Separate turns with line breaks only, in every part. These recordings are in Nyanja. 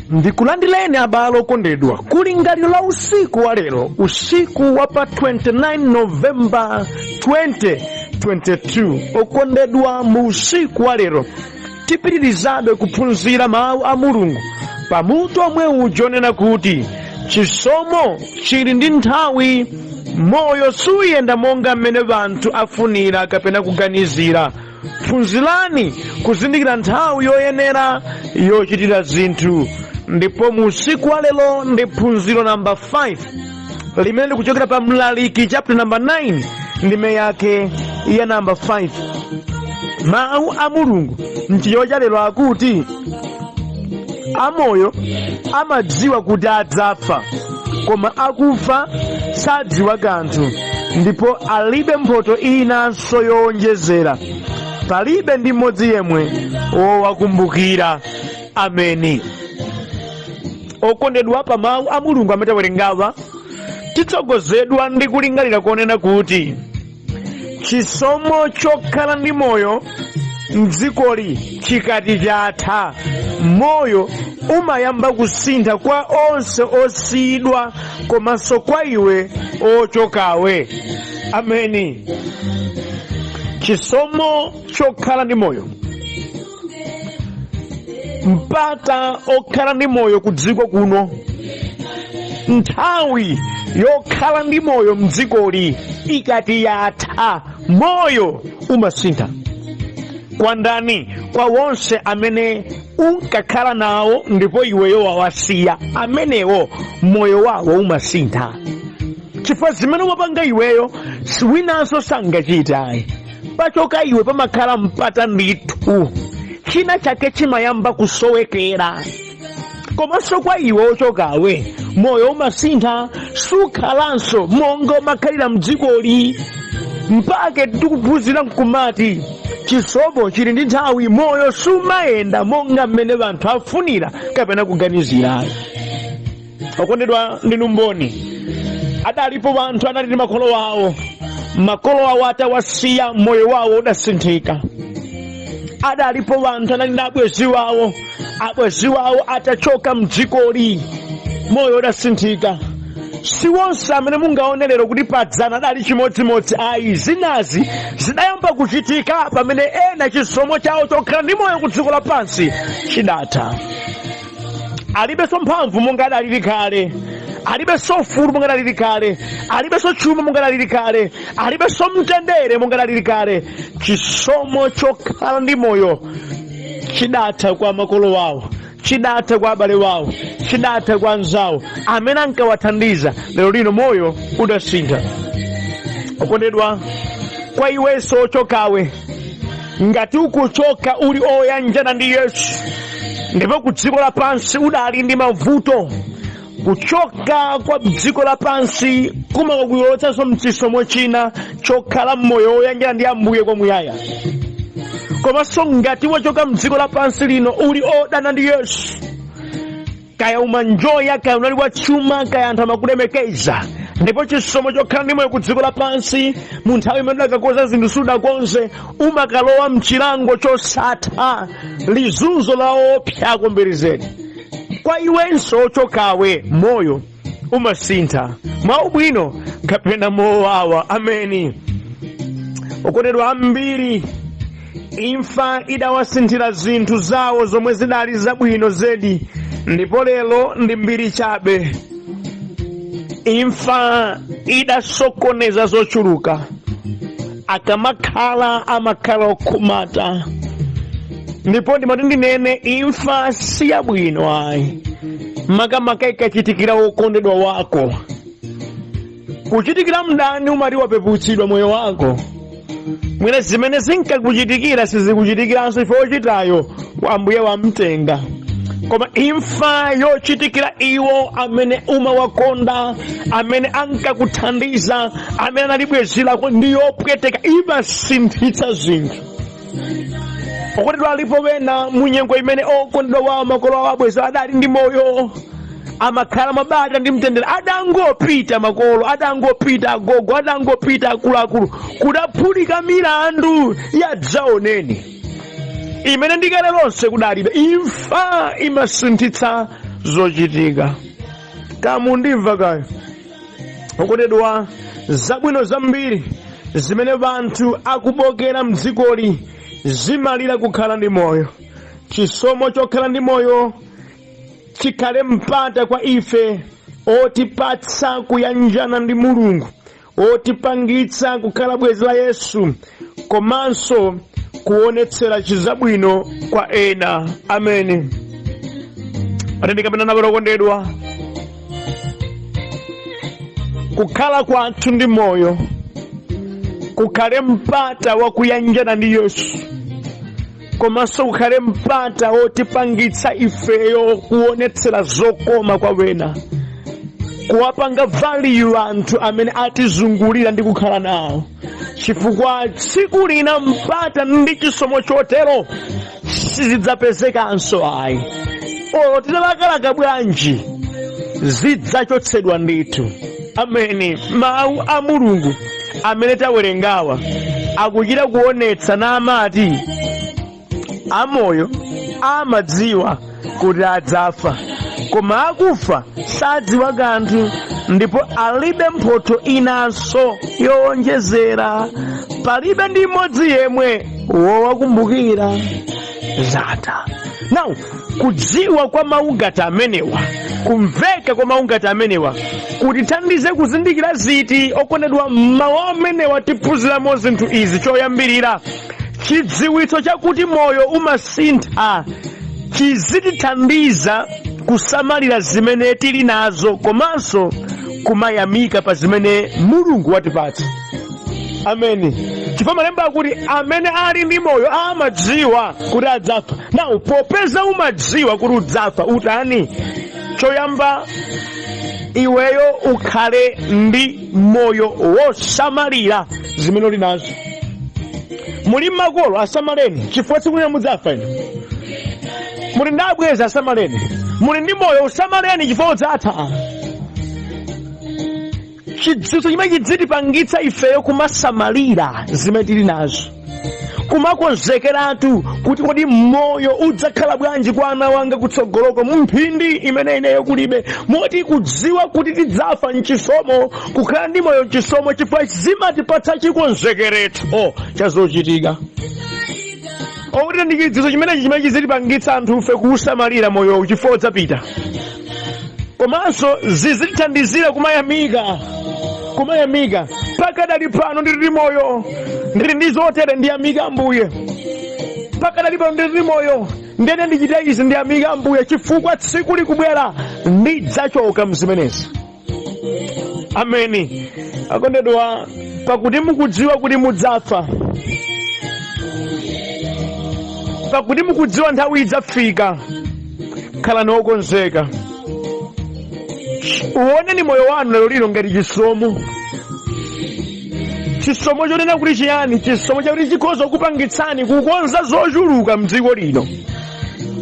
Ndikulandireni abale okondedwa kulingaliro la usiku wa lero, usiku wa pa 29 Novemba 2022. Okondedwa, mu usiku wa lero tipitirizabe kuphunzira mawu a Mulungu pamutu omwe uja onena kuti chisomo chili ndi nthawi, moyo suyenda monga mmene anthu afunira kapena kuganizira. Phunzirani kuzindikira nthawi yoyenera yochitira zinthu. Ndipo mu usiku wa lero ndi phunziro namba 5 limene likuchokera pa Mlaliki chapter namba 9 ndime yake ya namba 5. Mawu a Mulungu mchichewa cha lero akuti, amoyo amadziwa kuti adzafa, koma akufa sadziwa kanthu, ndipo alibe mphoto inanso yowonjezera. Palibe ndi mmodzi yemwe wowakumbukira. Ameni. Okondedwa, pa mawu a Mulungu amene tawerengawa titsogozedwa ndi kulingalira konena kuti chisomo chokhala ndi moyo mdzikoli chikati chatha, moyo umayamba kusintha kwa onse osiyidwa komanso kwa iwe ochokawe. Ameni. Chisomo chokhala ndi moyo, mpata okhala ndi moyo ku dziko kuno, nthawi yokhala ndi moyo mdzikoli ikati yatha, moyo umasintha. Kwa ndani? Kwa wonse amene unkakhala nawo ndipo iweyo wawasiya, amenewo moyo wawo umasintha, chifukwa zimene umapanga iweyo winanso sangachite ayi. Pachoka iwe pamakhala mpata ndithu, china chake chimayamba kusowekera. Komanso kwa iwe ochokawe, moyo umasintha, sukhalanso monga umakhalira mdzikoli. Mpake tikuphunzira nkumati chisomo chili ndi nthawi, moyo sumayenda monga mmene anthu afunira kapena kuganizira. Okondedwa, ndinu mboni, adalipo anthu anali ndi makolo awo, makolo awo atawasiya moyo wawo udasinthika. Adalipo anthu anali ndi abwenzi wawo, abwenzi wawo atachoka mdzikoli moyo udasinthika. Si wonse amene mungaone lero kuti padzana adali chimodzimodzi ayi. Zinazi zidayamba kuchitika pamene ena chisomo chawo chokhala ndi moyo ku dziko lapansi chidatha. Alibenso mphamvu monga adalili kale, alibenso ufulu monga adalili kale, alibenso chuma monga adalili kale, alibenso mtendere monga adalili kale. Chisomo chokhala ndi moyo chidatha kwa makolo wawo, chidatha kwa abale wawo, chidatha kwa anzawo amene ankawathandiza. Lero lino moyo udasintha. Okondedwa, kwa iwenso ochokawe, ngati ukuchoka uli oyanjana ndi Yesu ndipo ku dziko lapansi udali ndi mavuto, kuchoka kwa dziko lapansi kumakulowetsanso mchisomo china chokhala mmoyo woyanjana ndi Ambuye kwamuyaya. Komanso ngati wachoka mdziko lapansi lino uli odana ndi Yesu, kaya umanjoya, kaya unali wa chuma, kaya anthu amakulemekeza, ndipo chisomo chokhala ndi moyo ku dziko lapansi mu nthawi imene udakakonza zinthu sudakonze, umakalowa mchilango chosatha, lizunzo la opsa kwambiri zedi. Kwa iwenso ochokawe, moyo umasintha mwaubwino kapena mowawa. Ameni. Okondedwa, ambiri imfa idawasinthira zinthu zawo zomwe zidali zabwino zedi, ndipo lero ndi mbiri chabe. Imfa idasokoneza zochuluka. Akamakhala amakhala okhumata. Ndipo ndimati ndinene, imfa si yabwino ayi, makamaka ikachitikira wokondedwa wako. Kuchitikira mdani umati wapeputsidwa moyo wako, mwina zimene zinkakuchitikira sizikuchitikiranso, ife ochitayo Ambuye wamtenga. Koma imfa yochitikira iwo amene umawakonda, amene ankakuthandiza, amene anali bwenzi lako, ndi yopweteka, imasinthitsa zinthu. Okondedwa, alipo wena mu nyengo imene okondedwa wawo, makolo awo, abwenzi adali ndi moyo, Amakhala mabata ndi mtendere. Adangopita makolo, adangopita agogo, adangopita akuluakulu, kudaphulika milandu yadzaoneni imene ndikale lonse kudalibe. Imfa imasinthitsa zochitika. Kamundimva kayo, okondedwa? Zabwino zambiri zimene anthu akubokera mdzikoli zimalira kukhala ndi moyo. Chisomo chokhala ndi moyo chikhale mpata kwa ife otipatsa kuyanjana ndi Mulungu, otipangitsa kukhala bwenzi la Yesu, komanso kuonetsera chizabwino kwa ena. Amene atendeka nabo, okondedwa, kukhala kwathu ndi moyo kukhale mpata wakuyanjana ndi Yesu, komanso kukhale mpata wotipangitsa ifeyo kuonetsera zokoma kwa wena, kuwapanga value anthu amene atizungulira ndi kukhala nawo, chifukwa tsiku lina mpata ndi chisomo chotero sizidzapezekanso ayi. Olo titalakalaka bwanji, zidzachotsedwa ndithu. Amene mawu a Mulungu amene tawerengawa akuchita kuonetsa namati amoyo amadziwa kuti adzafa, koma akufa sadziwa kanthu, ndipo alibe mphotho inanso yowonjezera, palibe ndi mmodzi yemwe wowakumbukira. Zatha. Now, kudziwa kwa mawu ngati amenewa, kumveka kwa mawu ngati amenewa kutithandize kuzindikira ziti, okondedwa? Mawu amenewa tiphunziramo zinthu izi. Choyambirira, chidziwitso chakuti moyo umasintha chizitithandiza kusamalira zimene tili nazo, komanso kumayamika pa zimene Mulungu watipatsa. Ameni. Chifukwa malemba akuti amene ali ndi moyo amadziwa kuti adzafa. Now, popeza umadziwa kuti udzafa, utani? Choyamba, iweyo ukhale ndi moyo wosamalira zimene uli nazo. Muli makolo, asamaleni, chifukwa tsiku lina mudzafa inu. Muli ndi abwenzi, asamaleni. Muli ndi moyo, usamaleni, chifukwa udzatha. Chidziwitso chimene chidzitipangitsa ifeyo kumasamalira zimene tili nazo, kumakonzekeratu kuti kodi moyo udzakhala bwanji kwa ana wanga kutsogoloko mumphindi imene ineyo kulibe. Moti kudziwa kuti tidzafa mchisomo, kukhala ndi moyo mchisomo, chifukwa zimatipatsa chikonzekeretso cha zochitika. Okuti ndi chidziwitso chimenechi chimene chizitipangitsa anthufe kuusamalira moyowu, chifukwa udzapita. Komanso zizitithandizira kumayamika, kumayamika pakadali pano. Ndili ndi moyo, ndili ndi zotere, ndiyamika Ambuye. Pakadali pano ndili ndi moyo, ndene ndichite izi, ndiyamika Ambuye, chifukwa tsiku likubwera ndidzachoka mzimenezi. Ameni. Akondedwa, pakuti mukudziwa kuti mudzafa, pakuti mukudziwa nthawi idzafika, khalani okonzeka. Uwoneni moyo wanu lero lino ngati chisomo. Chisomo chonena kuti chiyani? Chisomo chakuti chikhoza kukupangitsani kukonza zochuluka mdziko lino,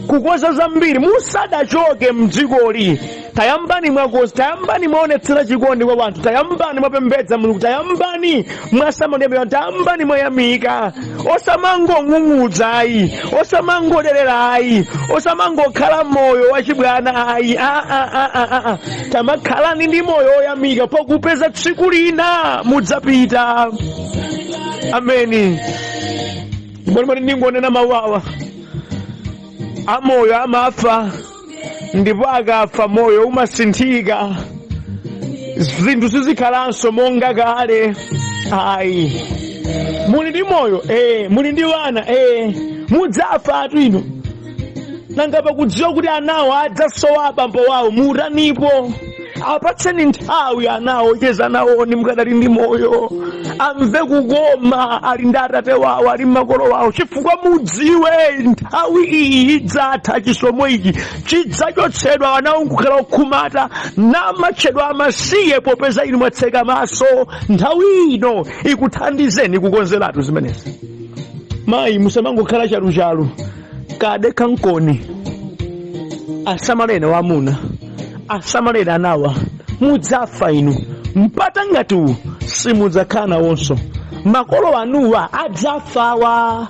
kukonza zambiri musadachoke mdzikoli. Tayambani mwakonza, tayambani mwaonetsera chikondi kwa wanthu, tayambani mwapembedza Mulungu, tayambani mwasamalira, tayambani mwayamika. Osamangong'ung'udza ayi, osamangoderera ayi, osamangokhala moyo wachibwana ayi. Ah, ah, ah, ah, ah. Tamakhalani ndi moyo woyamika, pokupeza tsiku lina mudzapita. Ameni. Ndipo ndingonena mawu awa: amoyo amafa, ndipo akafa moyo umasinthika, zinthu sizikhalanso monga kale ayi. Muli ndi moyo, muli ndi wana, mudzafa atu inu. Nanga pakudziwa kuti anawo adzasowa abambo wawo, mutanipo? Apatseni nthawi anawo, cheza nawoni mukadali ndi moyo, amve kukoma ali ndi atate wawo, ali makolo wawo, chifukwa mudziwe nthawi iyi idzatha, chisomo ichi chidzachotsedwa, anawo nkukhala okhumata namatchedwa amasiye, popeza inu mwatseka maso. Nthawi ino ikuthandizeni kukonzeratu zimenezi. Mayi, musamangokhala chaluchalu, kadekha nkoni. Asamaleni wamuna. Asamaleni anawa, mudzafa inu. Mpata ngati uwu simudzakhala nawonso. Makolo anuwa adzafawa,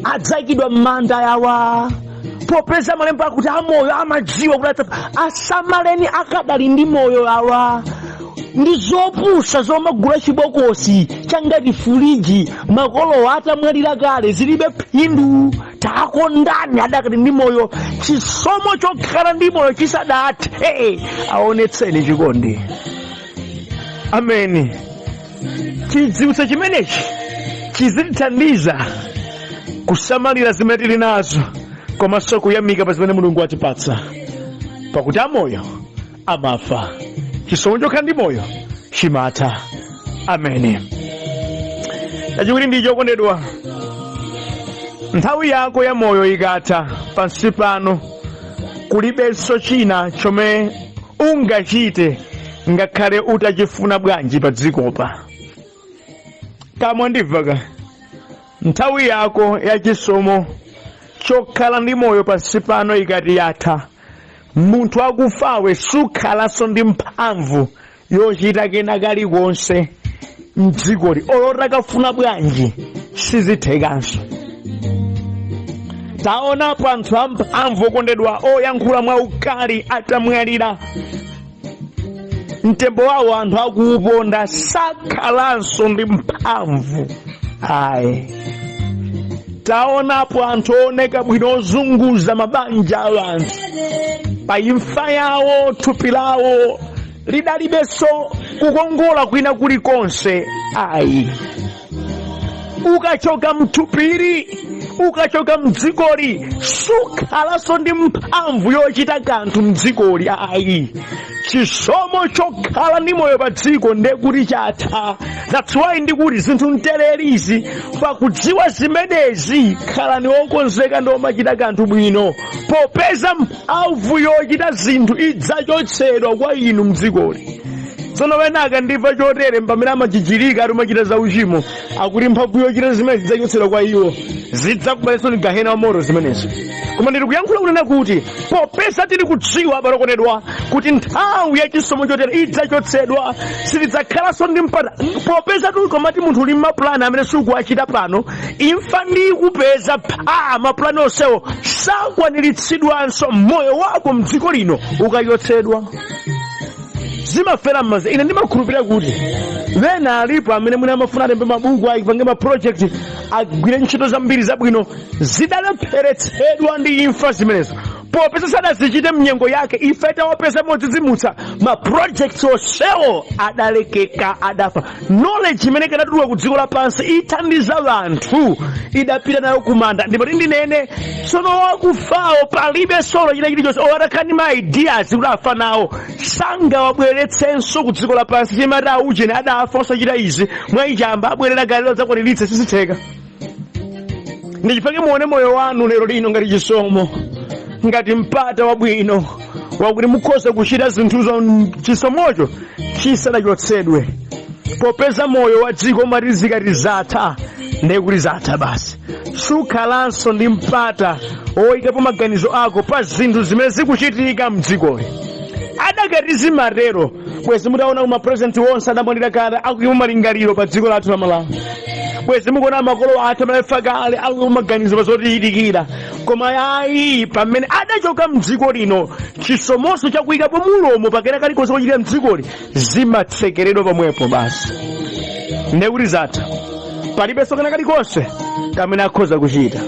adzayikidwa m'manda yawa. Popeza malemba akuti amoyo amadziwa kuti adzafa, asamaleni akadali ndi moyo awa. Ndi zopusa zomagula chibokosi changati fuliji makolowo atamwalira kale, zilibe phindu. Takondani adakali ndi moyo, chisomo chokhala ndi moyo chisadathe, aonetseni chikondi. Ameni. Chidziwitso chimenechi chizitithandiza kusamalira zimene tili nazo komanso kuyamika pa zimene Mulungu atipatsa, pakuti amoyo amafa, chisomo chokhala ndi moyo chimatha. Ameni. Chachiwiri ndi chokondedwa, nthawi yako ya moyo ikatha pansi pano, kulibenso china chomwe ungachite ngakhale utachifuna bwanji pa dzikopa. Kamwa ndimvaka, nthawi yako ya chisomo chokhala ndi moyo pansi pano ikati yatha, munthu akufawe sukhalanso ndi mphamvu yochita kena kalikonse mdzikoli. Olo utakafuna bwanji, sizithekanso. Taonapo anthu amphamvu, okondedwa, oyankhula mwa ukali atamwalira, mtembo wawo anthu akuuponda, sakhalanso ndi mphamvu ayi. Taonapo anthu ooneka bwino ozunguza mabanja a anthu, pa imfa yawo thupi lawo lidalibenso kukongola kwina kulikonse ayi. Ukachoka mthupiri, ukachoka mdzikoli, sukhalanso ndi mphamvu yochita kanthu mdzikoli ayi. Chisomo chokhala ndi moyo pa dziko ndekuti chatha. That's why ndikuti zinthu mtererizi, pakudziwa zimenezi, khalani okonzeka ndi omachita kanthu bwino, popeza mphamvu yochita zinthu idzachotsedwa kwa inu mdzikoli. Tsono wena akandimva chotere, pamene amachichirika ati umachita za uchimo, akuti mphamvu yochita zimene zidzachotsedwa kwa iwo, zidzakubalenso ni gahena wa moto zimenezo. Koma ndili kuyankhula kunena kuti popeza tili kudziwa, abale okondedwa, kuti nthawi ya chisomo chotere idzachotsedwa, sitidzakhalanso ndi mpata. Popeza tuli komati munthu uli mapulani amene sukuwachita pano, imfa ndi kupeza pa mapulani onsewo sakwaniritsidwanso moyo wako mdziko lino ukachotsedwa, zimafera mmazi. Ine ndimakhulupirira kuti ena alipo amene mwina amafuna alembe mabuku, apange ma project, agwire ntchito zambiri zabwino, zidalepheretsedwa ndi imfa zimenezo. Popeza sadazichite mnyengo yake, imfa itawapeza modzidzimutsa, ma projects onsewo adalekeka, adafa. Knowledge imene ikanatuluka ku dziko lapansi ithandiza anthu idapita nayo kumanda. Ndipo ndinene tsono, wakufawo palibe solo china chilichonse. Atakhala ndi ma ideas kuti afa nawo, sangawabweretsenso ku dziko lapansi. Chimati aujeni adafa osachita izi, mwayichamba abwerera galero adzakwaniritse, sizitheka. Ndichifukwa muone moyo wanu lero lino ngati chisomo, ngati mpata wabwino wakuti mukhoza kuchita zinthuzo chisomocho chisanachotsedwe. Popeza moyo wa dziko umati zikati zatha, ndiye kuti zatha basi. Sukhalanso ndi mpata woyikapo maganizo ako pa zinthu zimene zikuchitika mdzikoli. Adakati zimatero, bwezi mutaona kuma president onse adamwalira kale akuyima malingaliro pa dziko lathu la Malawi, bwezi mukuona makolo athu amene afa kale akuyima maganizo pa zotichitikira. Koma ayi, pamene adachoka mdziko lino, chisomonso chakuyikapo mulomo pakena kalikonse kochitika mdzikoli zimatsekeredwa pomwepo basi. Ndiye kuti zatha, palibenso kena kalikonse kamene akhoza kuchita.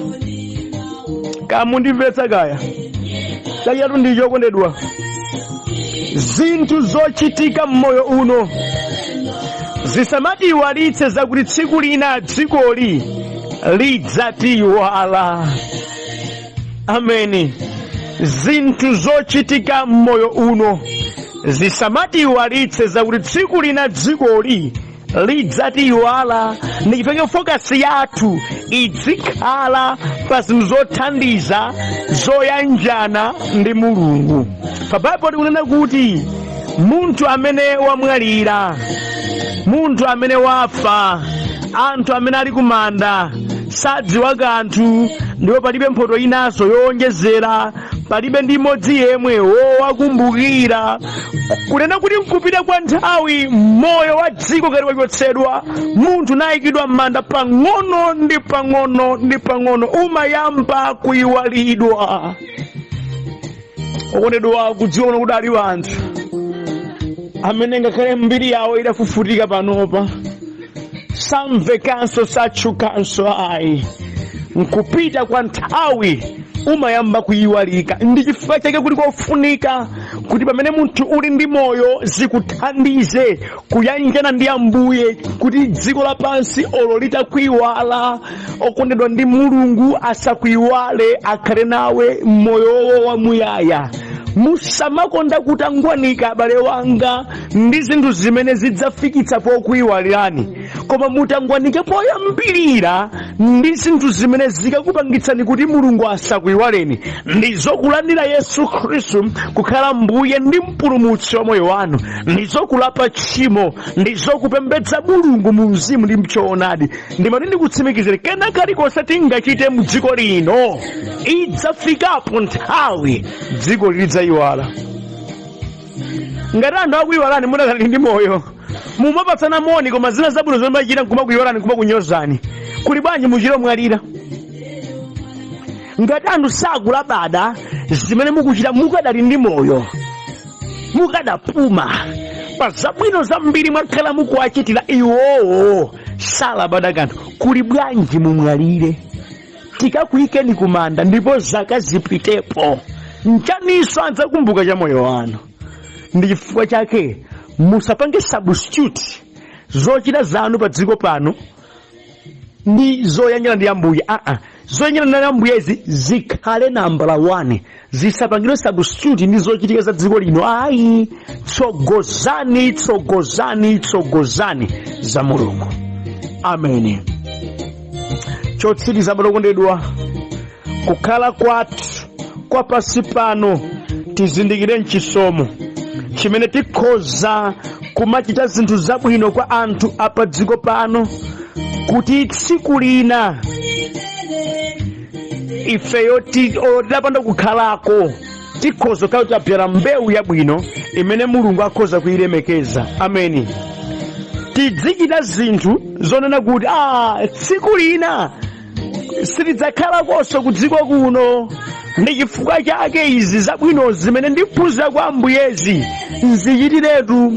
Kamundimvetsa kaya? Chachitatu ndi chokondedwa, zinthu zochitika mmoyo uno zisamatiyiwalitse zakuti tsiku lina dzikoli lidzatiyiwala. Ameni. Zinthu zochitika mmoyo uno zisamatiyiwalitse zakuti tsiku lina dzikoli lidzatiyiwala. Ndichifukwa focus yathu izikhala pa zinthu zothandiza zoyanjana ndi Mulungu. Pa Baibulo likunena kuti munthu amene wamwalira, munthu amene wafa, anthu amene ali kumanda sadziwa kanthu, ndipo palibe mphoto inanso yowonjezera. Palibe ndi mmodzi yemwe wowakumbukira. Kunena kuti mkupita kwa nthawi, moyo wa dziko ngati wachotsedwa, munthu nayikidwa m'manda, pang'ono ndi pang'ono ndi pang'ono umayamba kuyiwalidwa. Okondedwa, kudziwa kuno kuti ali anthu amene ngakhale mbiri yawo idafufutika panopa, samvekanso, satchukanso ayi. Nkupita kwa nthawi umayamba kuyiwalika. Ndi chifukwa chake kuli kofunika kuti pamene munthu uli ndi moyo, zikuthandize kuyanjana ndi Ambuye, kuti dziko lapansi olo litakuiwala, okondedwa ndi Mulungu asakuiwale, akhale nawe moyowo wamuyaya. Musamakonda kutangwanika, abale wanga, ndi zinthu zimene zidzafikitsa pokuiwalirani, koma mutangwanike poyambirira ndi zinthu zimene zikakupangitsani kuti Mulungu asakuiwaleni, ndizokulandira Yesu Khristu kukhala Mbuye ndi Mpulumutsi wa moyo wanu, ndizokulapa tchimo, ndizokupembedza Mulungu mu mzimu ndi mchoonadi. Ndimati ndikutsimikizire, kena kalikonse tingachite mdziko lino, idzafikapo nthawi dziko lidzayiwala. Ngati anthu akuyiwalani mudakali ndi moyo, mumapatsana moni, koma zina zabwino zomwe machita nkumakuyiwalani, nkumakunyozani, kuli bwanji muchiro mwalira? Ngati anthu sakulabada zimene mukuchita mukadali ndi moyo, mukadapuma, pa zabwino zambiri mwakhala mukuwachitira iwowo salabada kanthu, kuli bwanji mumwalire, tikakuyikeni kumanda ndipo zaka zipitepo, nchaninso adzakumbuka cha moyo wanu? Ndi chifukwa chake musapange substitute zochita zanu pa dziko pano ndi zoyanjana ndi Ambuye. Aa, zoyanjana ndi Ambuyezi zikhale nambala 1, zisapangidwe substitute ndi zochitika za dziko lino ayi. Tsogozani, tsogozani, tsogozani za Mulungu. Ameni. Chotsiriza, okondedwa, kukhala kwathu kwa pasi pano tizindikire mchisomo chimene tikhoza kumachita zinthu zabwino kwa anthu apa dziko pano, kuti tsiku lina ifeyo tidapanda kukhalako, tikhoza kukhala tabzala mbewu yabwino imene Mulungu akhoza kuyilemekeza. Ameni. Tidzichita zinthu zonena kuti tsiku lina sitidzakhalakonso ku dziko kuno, ndi chifukwa chake izi zabwino zimene ndiphunzira kwa Ambuyezi nzichitiretu.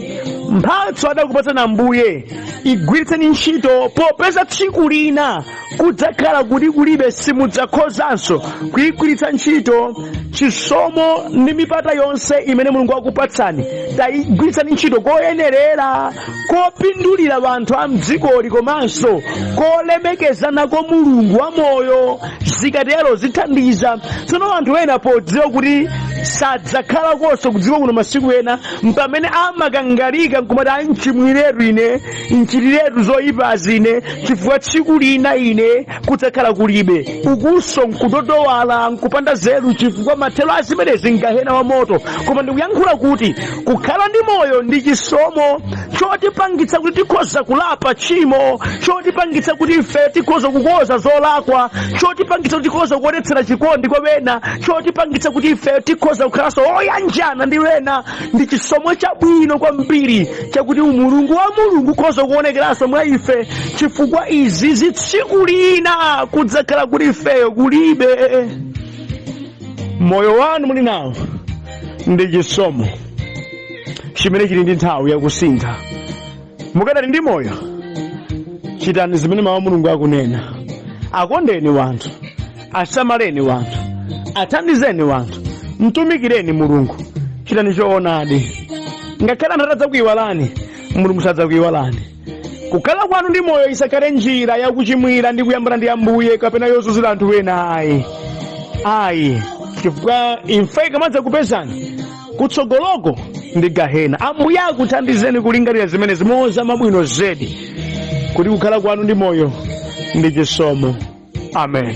Mphatso adakupatsani Ambuye, igwiritseni ntchito, popeza tsiku lina kudzakhala kuti kulibe, simudzakhozanso kuyigwiritsa ntchito. Chisomo ndi mipata yonse imene Mulungu akupatsani, tayigwiritsani ntchito koyenerera, kopindulira anthu a mdzikoli komanso kolemekezanako Mulungu wa moyo. Zikatero zithandiza. Tsono anthu ena podziwa kuti sadzakhalakonso kudziko kuno masiku ena, mpamene amakangalika nkumati, "Anchimwiretu ine, nchitiretu zoyipazi ine, chifukwa tsiku lina ine kudzakhala kulibe." Ukunso nkutotowala, nkupanda zeru, chifukwa mathero a zimenezi ngahena wa moto. Koma ndikuyankhula kuti kukhala ndi moyo ndi chisomo chotipangitsa kuti tikhoza kulapa tchimo, chotipangitsa kuti ife tikhoza kukonza zolakwa, chotipangitsa kuti tikhoza kuonetsera chikondi kwa wena, chotipangitsa kuti ife tikhoza kukhalanso oyanjana ndi wena. Ndi chisomo chabwino kwambiri chakuti umulungu wa Mulungu ukhoza kuonekeranso mwa ife, chifukwa izi zitsiku lina kudzakhala kuti ifeyo kulibe. Moyo wanu muli nawo ndi chisomo chimene chili ndi nthawi yakusintha. Mukadali ndi moyo, chitani zimene mawu a Mulungu akunena. Akondeni wanthu, asamaleni wanthu, athandizeni wanthu, mtumikireni Mulungu, chitani choonadi. Ngakhale anthu atadzakuyiwalani, Mulungu sadzakuyiwalani. Kukhala kwanu ndi moyo isakhale njira yakuchimwira ndi kuyambana ndi Ambuye kapena yozunzira anthu ena ayi, ayi, chifukwa imfa ikamadza kupezani kutsogoloko ndi gahena. Ambuye akuthandizeni kulingalira zimenezi mozama bwino zedi, kuti kukhala kwanu ndi moyo ndi chisomo. Amen.